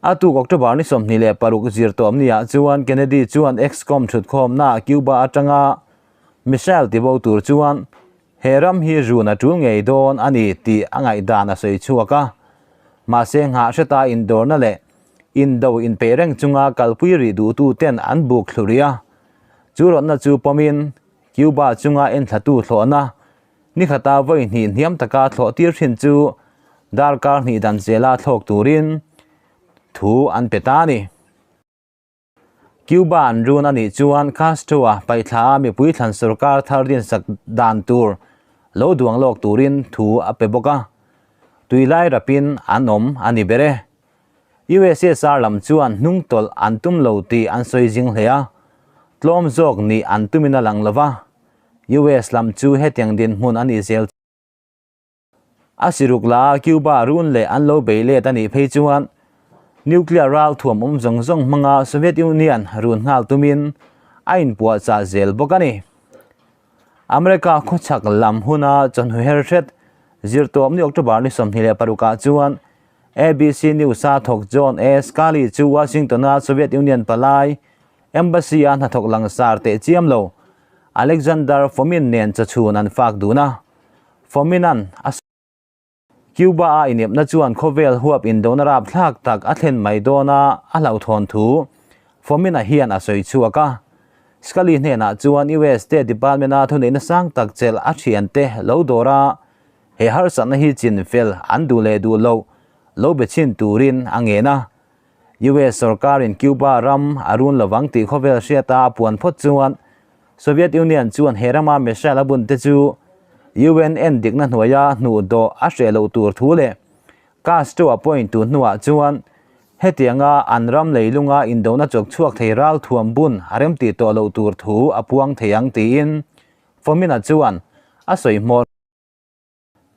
A tuk October ni 26 zir tawm niah chuan Kennedy chuan ExComm thutkhawmna Cuba atanga missile tibo tur chuan he ram hi run a tul ngei dawn a ni tih a ngaihdan a sawi chhuak a. Mahse nghah hreta indawrna leh Indo inpeih reng chunga kalpui rih duhtu ten an buk thlu rih a. Chu rawtna chu pawmin Cuba chunga enthlatu thlawhna ni khata vawi hnih hniam taka thlawh tir thin chu darkar hnih dan zela thlawk turin thu an pe ta a ni. Cuba an run a nih chuan Castro-a paihthla a mipui thlan sorkar thar dinsak dan tur lo duang lawk turin thu a pe bawk a. Tuilai rapin an awm a ni ber e. USSR lam chuan hnungtawlh an tum lo tih an sawi zing hle a, tlawm zawk nih an tumin a lang lo va, US lam chu hetiang dinhmun a nih zel. A siruk la a Cuba run leh an lo bei let a nih phei chuan nuclear ral thuam awm zawng zawng hmanga Soviet Union run nghal tumin a inpuahchah zel bawk a ni. America khawchhak lam huna chawhnu her hret zirtawpni October ni 26 ah chuan ABC News-a thawk John A. Sculley chu Washington-a Soviet Union palai Embassy-a hnathawk langsar teh chiam lo Alexander Fomin nen chawchhun an fak dun a. Fomin-a'n a Cuba-a inepna chuan khawvel huap indona rapthlak tak a thlen mai dawn a, a hlauhthawn thu Fomin-a hian a sawi chhuak a. Sculley hnenah chuan US State Department-a thuneihna sang tak chelh a thiante lo dawr a, He harsatna hi chin fel an duh leh duh loh lo be chhin turin a ngen a. US sorkarin Cuba ram a run lovang tih khawvel hriata a puan phawt chuan Soviet Union chuan he rama missile a bun te chu UN en dikna hnuaia hnuh dawh a hreh loh tur thu leh Castro a point tu hnuah chuan hetianga an ram leilunga indona chawk chhuak thei ral thuam bun a remtih tawh loh tur thu a puang thei ang tiin Fomina chuan a sawi hmawr.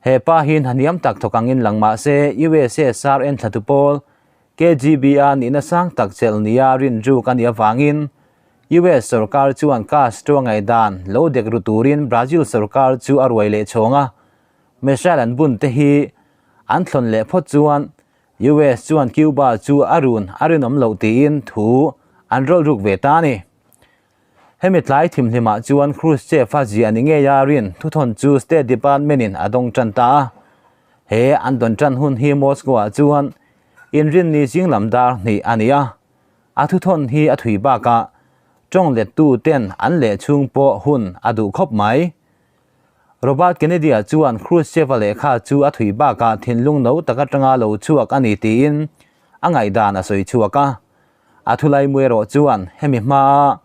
He pa hi hnahniam tak thawk angin lang mah se USSR enthlatu pawl KGB-a nihna sang tak chelh nia rinruk a nih avangin US sorkar chuan Castro ngaihdan lo dek ru turin Brazil sorkar chu a ruai leh chhawng a. Missile an bun te hi an thlawn leh phawt chuan US chuan Cuba chu a run a rinawm loh tiin thu an rawlruk ve ta a ni. Hemi tlai thimhlimah chuan Khrushchev-a ziah ni ngei a rin thuthawn chu State Department-in a dawng tan ta a. He an dawn tan hun hi Moscow-ah chuan inrinni zing lam dar hnih a ni a. A thuthawn hi a thui bakah tawng lettu ten an leh chhung pawh hun a duh khawp mai. Robert Kennedy-a chuan Khrushchev-a lehkha chu a thui bakah thinlung no tak atanga lo chhuak a ni tiin a ngaihdan a sawi chhuak a. A thulai mu erawh chuan hemi hmaa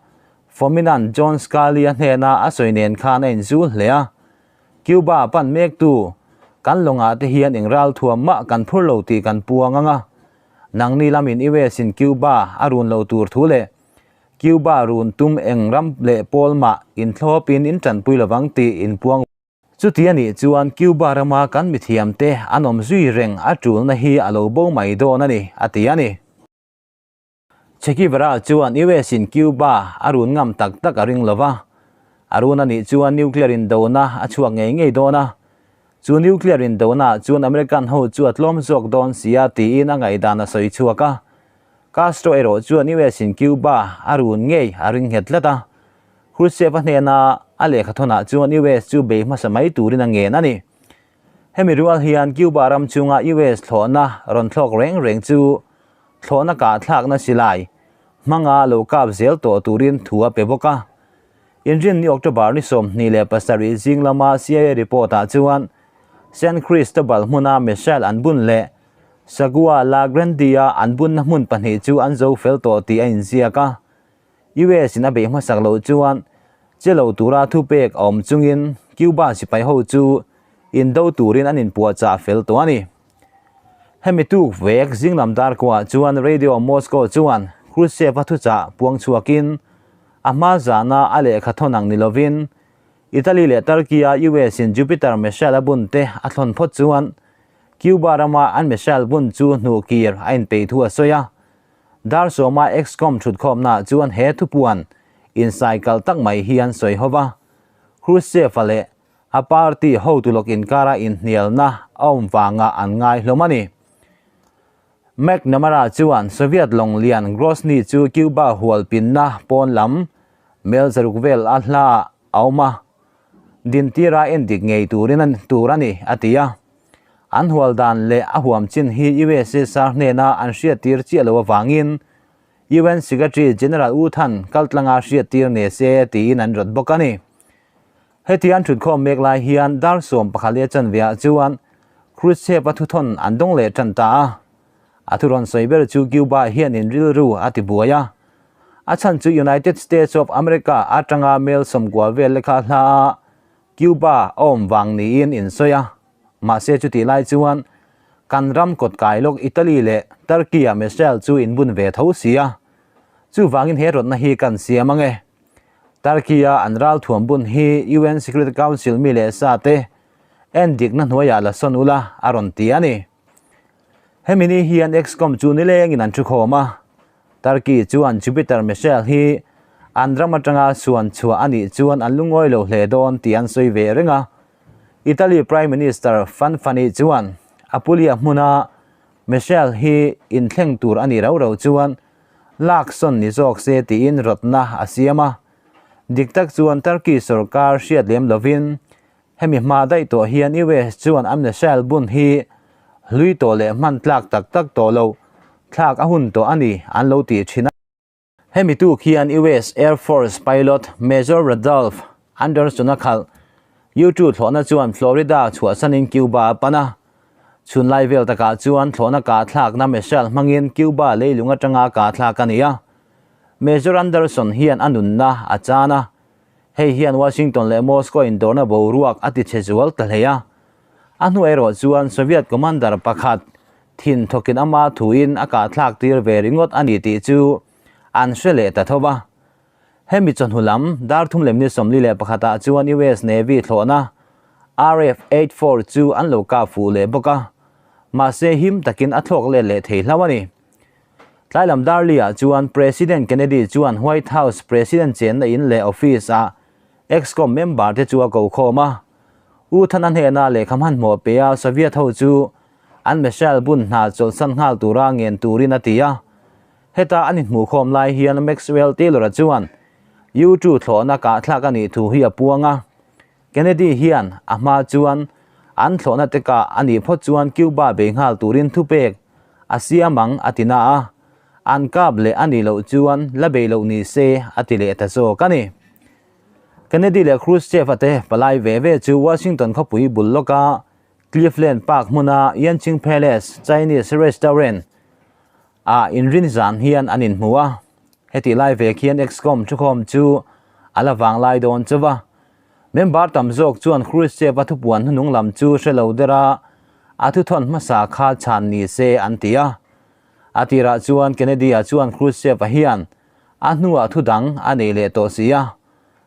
Fominan John Sculley-a hnena a sawi nen khan a inzul hle a. Cuba pan mektu kan lawngah te hian eng ral thuam mah kan phur lo tih kan puang ang a. Nangni lamin US-in Cuba a run lo tur thu leh Cuba run tum eng ram leh pawl mah inthlawpin in tanpui lovang tih inpuang. Chuti a nih chuan Cuba rama kan mithiamte an awm zui reng a tulna hi a lo bo mai dawn a ni, a ti a ni. Che Guevara chuan US in Cuba a run ngam tak tak a ring lova, a run a nih chuan nuclear indona a chhuak ngei ngei dawn a, chu nuclear indona ah chuan American ho chu a tlawm zawk dawn sia tiin a ngaihdan a sawi chhuak a. Castro erawh chuan US in Cuba a run ngei a ring nghet tlat a, Khrushchev a hnena a lehkhathawnah chuan US chu bei hmasa mai turin a ngen a ni. Hemi rual hian Cuba ram chunga US thlawhna rawn thlawk reng reng chu thlawhna kahthlakna silai hmanga lo kap zel tawh turin thu a pe bawk a. Inrinni October ni 27 zing lama CIA report-ah chuan San Cristobal hmuna missile an bun leh Sagua La Grande-a an bunna hmun pahnih chu an zo fel tawh tih a inziak a. US in a beih hmasak loh chuan che lo tura thupek a awm chungin Cuba sipai ho chu indo turin an inpuahchah fel tawh a ni. Hemi tuk vek zinglam dar kuah chuan Radio Moscow chuan Khrushchev-a thuchah puang chhuakin a hma zana a lehkha thawn ang ni lovin Italy leh Turkey-a US in Jupiter missile a bun te a thlawn phawt chuan Cuba rama an missile bun chu hnuh kir a inpeih thu a sawi a. Dar sawma Excom thutkhawmnaah chuan he thupuan insaikal tak mai hi an sawi ho va. Khrushchev-a leh a party hotu lawk inkara inhnialna a awm vangah an ngai hlawm a ni. McNamara chuan Soviet lawng lian Grozny chu Cuba hual pinna pawn lam mel zaruk vel a hla a awm a, dintira endik ngei turin a tur a ni, a ti a. An hual dan leh a huam chin hi USSR hnena an hriattir chiah lo avangin UN Secretary General U Thant kaltlanga hriattir ne se tiin an rawt bawk a ni. Heti an thutkhawm mek lai hian dar 11 leh chanveah chuan Khrushchev-a thuthawn an dawng leh tan ta a. A thu rawn sawi ber chu Cuba hianin rilru a ti buai a. A chhan chu United States of America atanga mel 90 vel lekha hla a Cuba a awm vang niin in sawi a, mahse chutih lai chuan kan ram kawt kai lawk Italy leh Turkey-a missile chu in bun ve tho si a, chuvangin he rawtna hi kan siam ang e. Turkey-a an ralthuam bun hi UN Security Council mi leh sa te en dikna hnuaiah la sawn ula a rawn ti a ni. Hemi ni hian EXCOM chu nilengin an thukhawm a, Turkey chuan Jupiter missile hi an ram atanga suan chhuah a nih chuan an lungawi lo hle dawn tih an sawi ve reng a. Italy Prime Minister Fanfani chuan Apulia hmuna missile hi inthleng tur a nih rau rau chuan lak sawn ni zawk se tiin rawtna a siam a. Dik tak chuan Turkey sorkar hriat lem lovin hemi hma daih tawh hian US chuan a missile bun hi hlui tawh leh hman tlak tak tak tawh loh thlak a hun tawh a ni an lo tih thin a. Hemi tuk hian US Air Force pilot Major Rudolph Anderson-a khalh U-2 thlawhna chuan Florida chhuahsanin Cuba a pan a. Chhun lai vel takah chuan thlawhna kah thlakna missile hmangin Cuba leilung atanga kah thlak a ni a. Major Anderson hian a nunna a chan a. Hei hian Washington leh Moscow indawrna boruak a ti chhe zual ta hle a. A hnu erawh chuan Soviet commander pakhat thin thawkin ama thuin a kahthlak tir ve ringawt a ni tih chu an hre leh ta tho va. Hemi chawhnu lam dar thum lem ni 41 ah chuan US Navy thlawhna RF-84 chu an lo kap fuh leh bawk a, mahse him takin a thlawk let leh thei hlauh a ni. Tlai lam dar li ah chuan President Kennedy chuan White House President chenna in leh office ah EXCOM member te chu a ko khawm a. U Thana hnena lehkha hmanhmawh pe a Soviet ho chu an missile bun hna chawlhsan nghal tura ngen turin a ti a. Heta an inhmuhkhawm lai hian Maxwell Taylor-a chuan U-2 thlawhna kahthlak a nih thu hi a puang a. Kennedy hian a hma chuan an thlawhna te kah a nih phawt chuan Cuba bei nghal turin thupek a siam ang a ti na a, an kap leh a nih loh chuan la bei loh ni se a ti leh ta zawk a ni. Kennedy leh Khrushchev-a te palai ve ve chu Washington khawpui bul lawka Cleveland Park hmuna Yanqing Palace Chinese Restaurant ah inrin zan hian an inhmu a. Hetih lai vek hian EXCOM thukhawm chu a la vang lai dawn chauh a. Member tam zawk chuan Khrushchev-a thupuan hnunung lam chu hre lo der a, a thuthawn hmasa kha chhan ni se an ti a. A tirah chuan Kennedy-a chuan Khrushchev-a hian a hnuah thu dang a nei leh tawh si a,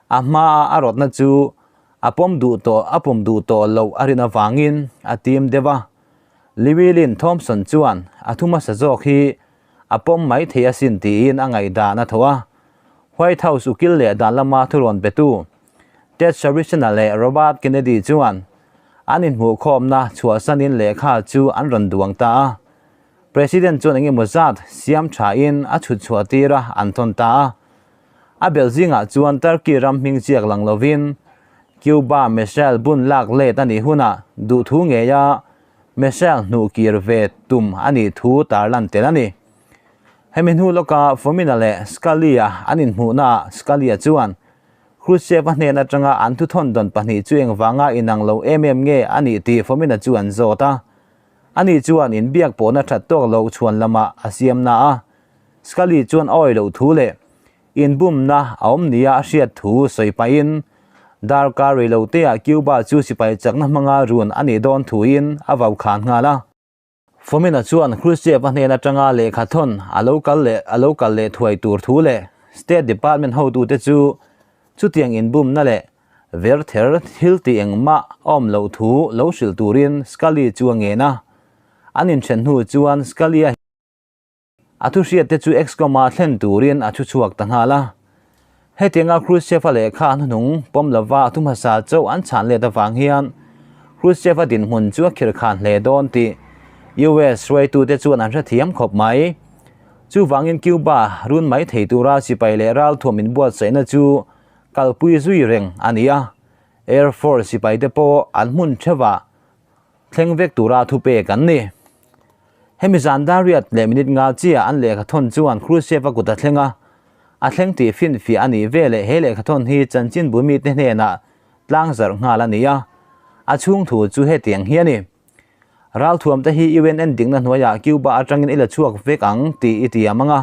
a hmaa a rawtna chu a pawm duh tawh a pawm duh tawh loh a rin avangin a tim deuh a. Llewellyn Thompson chuan a thu hmasa zawk hi a pawm mai thei asin tiin a ngaihdan a tho a. White House ukil leh dan lama thurawn petu Ted Sarissena leh Robert Kennedy chuan an inhmuhkhawmna chhuahsanin lehkha chu an rawn duang ta a. President chuan engemaw zat siam thain a chhut chhuah tir a, an thawn ta a. A belh zingah chuan Turkey ram hming chiak lang lovin Cuba missile bun lak let a nih hunah duhthu ngeia missile hnuh kir ve tum a nih thu tarlan tel a ni. Hemi hnu lawka Fomina leh Scalia an inhmuhnaah Scalia chuan Khrushchev-a hnen atanga an thuthawn dawn pahnih chu engvanga inang lo em em nge a nih tih Fomina chu an zawt a. Ani chuan inbiak pawhna that tawk loh chhuan lamah a siam na a, Scully chuan a awih loh thu leh inbumna a awm nia a hriat thu sawi pahin darkar rei lo teah Cuba chu sipai chakna hmanga run a nih dawn thuin a vau khan nghal a. Fomina chuan Khrushchev-a hnen atanga lehkha thawn a lo kal leh a lo kal leh thuai tur thu leh State Department hotute chu chutiang inbumna leh Verther thil tih engmah a awm loh thu lo hrilh turin Scully chu a ngen a. An inthen hnu chuan Scully-a a thu hriat te chu Excom-a thlen turin a thu chhuak ta nghal a. Hetianga Khrushchev-a lehkha a hnuhnung pawm lova a thu hmasa chauh an chhan let avang hian Khrushchev-a dinhmun chu a khirkhan hle dawn tih US hruaitute chuan an hrethiam khawp mai. Chuvangin Cuba run mai thei tura sipai leh ralthuam inbuatsaihna chu Kalpui zui reng a ni a, Air Force sipaite pawh an hmun theuhah thleng vek tura thupek an ni. Hemi zan dar riat leh minute nga chiah an lehkha thawn chuan Khrushchev-a kut a thleng a, a thleng tih finfiah a nih veleh he lehkha thawn hi chanchinbu mite hnenah tlang zarh nghal a ni a, a chhung thu chu hetiang hi a ni. Ralthuamte hi UN dikna hnuaiah Cuba atangin i la chhuak vek ang tih i tiam ang a.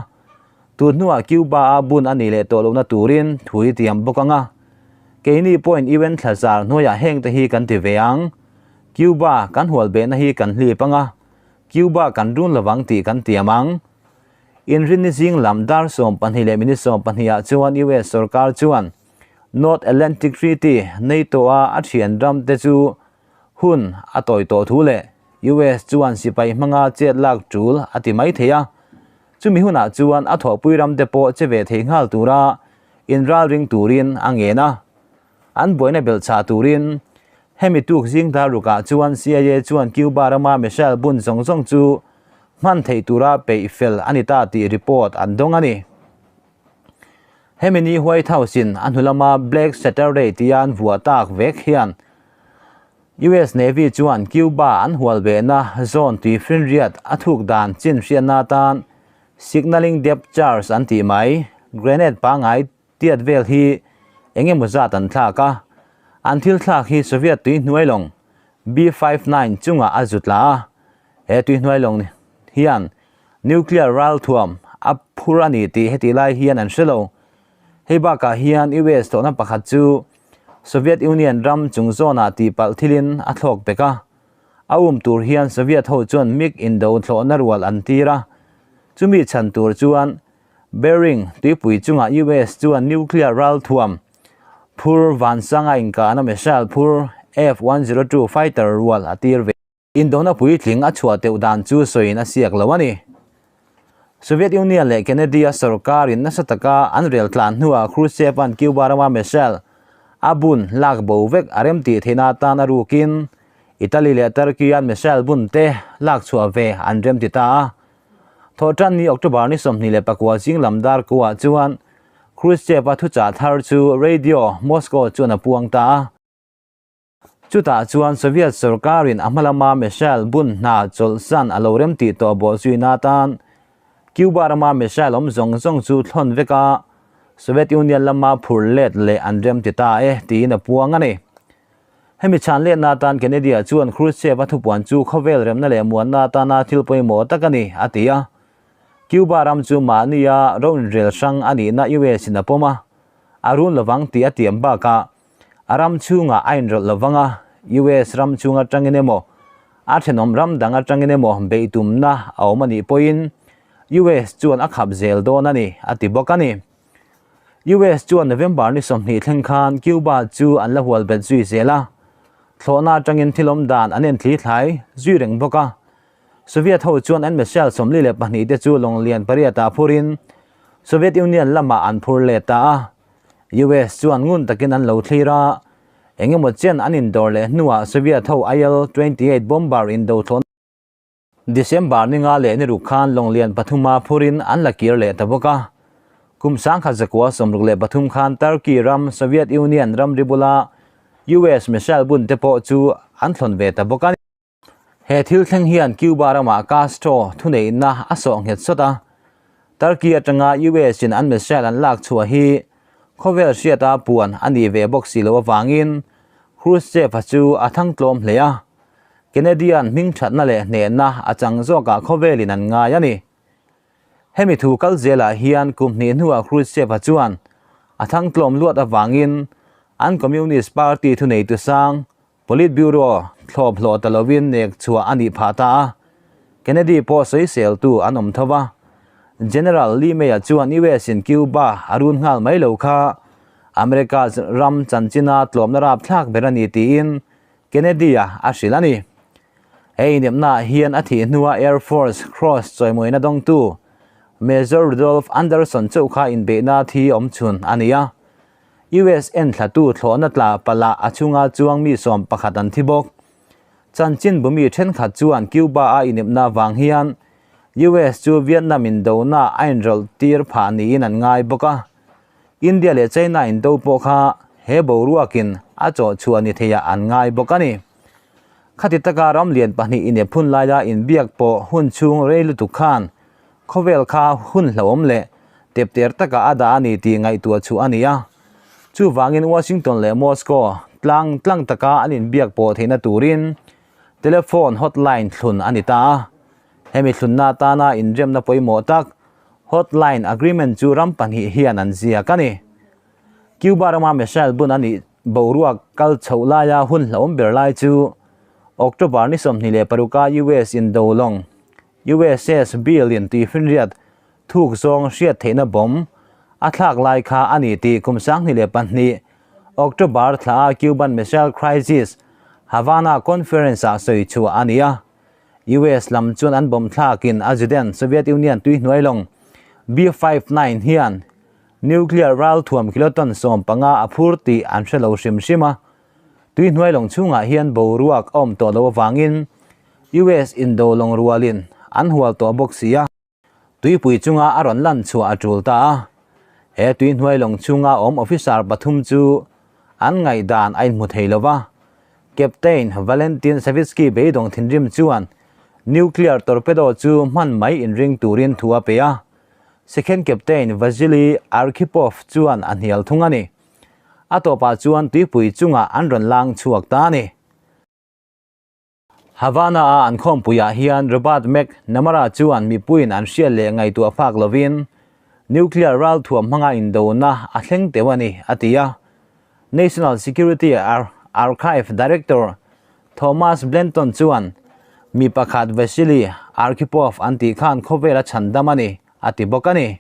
Tun hnuah Cuba-a bun a nih leh tawh lohna turin thu i tiam bawk ang a. Keini pawhin UN thla zar hnuaiah hengte hi kan ti ve ang. Cuba kan hual behna hi kan hlip ang a, Cuba kan run lovang tih kan tiam ang. Inrinni zing lam dar 12 leh minute 12 ah chuan US sorkar chuan North Atlantic Treaty, NATO-a a thian ramte chu Hun a tawi tawh thu leh US chuan sipai hmanga chet lak tul a ti mai thei a, chumi hunah chuan a thawhpui ramte pawh che ve thei nghal tura inralring turin a ngen a. An buaina belhchhah turin hemi tuk zing dar rukah chuan CIA chuan Cuba rama missile bun zawng zawng chu hman theih tura peih fel a ni ta tih report an dawng a ni. Hemi ni White House in a hnu lama Black Saturday tia an vuah tak vek hian US Navy chuan Cuba an hual behna zone tui finriat a thuk dan chin hriatna atan signalling depth charge an tih mai grenade pangngai tiat vel hi eng emaw zat an thlak a, an thil thlak hi Soviet tui hnuai lawng B-59 chungah a zu tla a, he tui hnuai lawng hian Nuclear ralthuam a phur a ni tih heti lai hian an hre lo. Hei bakah hian US tawhna pakhat chu Soviet Union ram chung zawnah tihpalh thilin a thlawk pek a. A um tur hian Soviet ho chuan MiG indo thlawhna rual an tir a. Chumi chhan tur chuan Bering tuipui chungah US chuan nuclear ralthuam phur vansanga inkahna missile phur F-102 fighter rual a tir ve. Indona puitling a chhuah teuh dan chu sawiin a siak lo a ni. Soviet Union leh Kennedy-a sorkarin nasa taka an rel tlan hnuah Khrushchev-a'n Cuba rama missile a bun lak bo vek a remtih theihna atan a rukin Italy leh Turkey-a'n missile bun te lak chhuah ve an remti ta a. Thawhṭan ni October ni 24 zing lam dar kuah chuan Khrushchev-a thuchah thar chu Radio Moscow chuan a puang ta a. Chutah chuan Soviet sorkarin a hma lama missile bun hna chawlhsan a lo rem tih tawh bawh zuina atan Cuba rama missile awm zawng zawng chu thlawn vek a, Soviet Union lama phur let leh an rem ti ta e tiin a puang a ni. Hemi chhan letna atan Kennedy-a chuan Khrushchev-a thupuan chu khawvel remna leh muanna atana thil pawimawh tak a ni, a ti a. Cuba ram chu mahnia ro inrel hrang a nihna US-in a pawm a, a run lovang tih a tiam bakah A ram chhungah a inrawlh lo vang a, US ram chhung atangin emaw, a thenawm ram dang atangin emaw beihtumna a awm a nih pawhin US chuan a khap zel dawn a ni, a ti bawk a ni. US chuan November ni 20 thleng khan Cuba chu an la hual bet zui zel a, thlawhna atangin thil awm dan an enthlithlai zui reng bawk a. Soviet ho chuan an missile 42 te chu lawng lian pariatah phurin Soviet Union lamah an phur let ta a. US chuan ngun takin an lo thlir a, engemaw chen an indawr leh hnuah Soviet ho IL-28 bomber indo thlawhna December ni nga leh ni ruk khan lawng lian pathuma phurin an la kir leh ta bawk a. Kum 1963 khan Turkey ram Soviet Union ramri bula US missile bun te pawh chu an thlawn ve ta bawk a ni. He thil thleng hian Cuba ramah Castro thuneihna a sawh nghet sawt a. Turkey atanga US in an missile an lak chhuah hi khawvel hriata puan a nih ve bawk si loh avangin Khrushchev-a chu a thang tlawm hle a. Kennedy-a'n hmingthatna leh hnehna a chang zawkah khawvelin an ngai a ni. Hemi thu kal zelah hian kum hnih hnuah Khrushchev-a chuan a thang tlawm luat avangin an Communist Party thuneitu sang Politburo thlawp hlawh ta lovin nek chhuah a nih phah ta a, Kennedy pawh sawiseltu an awm tho va. General Lee May-a chuan US-in Cuba a run nghal mai lo kha America ram chanchina tlawmna rapthlak ber a ni tiin Kennedy-a a hrilh a ni. He inepnaah hian a thih hnua Air Force Cross chawimawina dawngtu Major Rudolph Anderson chauh kha inbeihna thi awmchhun a ni a. US enthlatu thlawhna tla palh a chhunga chuang mi 11 an thi bawk. Chanchin bumi thenkhat chuan Cuba a inepna vang hian US chu Vietnam indona a inrawlh tir phah niin an ngai bawk a. India leh China indo pawh kha he boruakin a chawh chhuah ni theiah an ngai bawk a ni. Khati taka ram lian pahnih inep hun laia inbiak pawh hun chhung rei lutuk khan Khawvel kha hun hlauhawm leh tepter taka a dah a ni tih ngaihtuah chhuah a ni a. Chuvangin Washington leh Moscow tlang tlang taka an inbiak pawh theihna turin telephone hotline thlun a ni ta a. Hemi thlunna atana inremna pawimawh tak hotline agreement chu ram pahnih hian an ziak a ni. Cuba rama missile bun a nih boruak kal chhoh laia hun hlauhawm ber lai chu October ni 26 a US indo lawng USS Bill in tuifinriat thuk zawng hriat theihna bomb a thlak lai kha a ni tih kum 2002 October thla a Cuban Missile Crisis Havana Conference ah sawi chhuah a ni a. US lam chuan an bomb thlakin a zuden Soviet Union tuihnuai lawng B-59 hian nuclear ralthuam kiloton 15 a phur tih an hre lo hrim hrim a. Tuihnuai lawng chhungah hian boruak a awm tawh loh avangin US indo lawng rualin an hual tawh bawk si a. Tuipui chunga a rawn lan chhuah a tul ta a. He tuihnuai lawng chhunga awm officer pathum chu an ngaihdan a inhmu thei lo va. Captain Valentin Savitsky beidawng thinrim chuan nuclear torpedo chu hman mai inring turin thu a pe a. Second Captain Vasily Arkhipov chuan a hnial thung a ni. A tawpah chuan tuipui chungah an rawn lang chhuak ta a ni. Havana-a an khawmpuiah hian Robert McNamara chuan mipuiin an hriat leh ngaihtuah fak lovin nuclear ralthuam hmanga indona a thleng teuh a ni, a ti a. National Security Archive Director Thomas Blanton chuan mi pakhat Vasily Arkhipov an tih khan khawvel a chhandam a ni, a ti bawk a ni.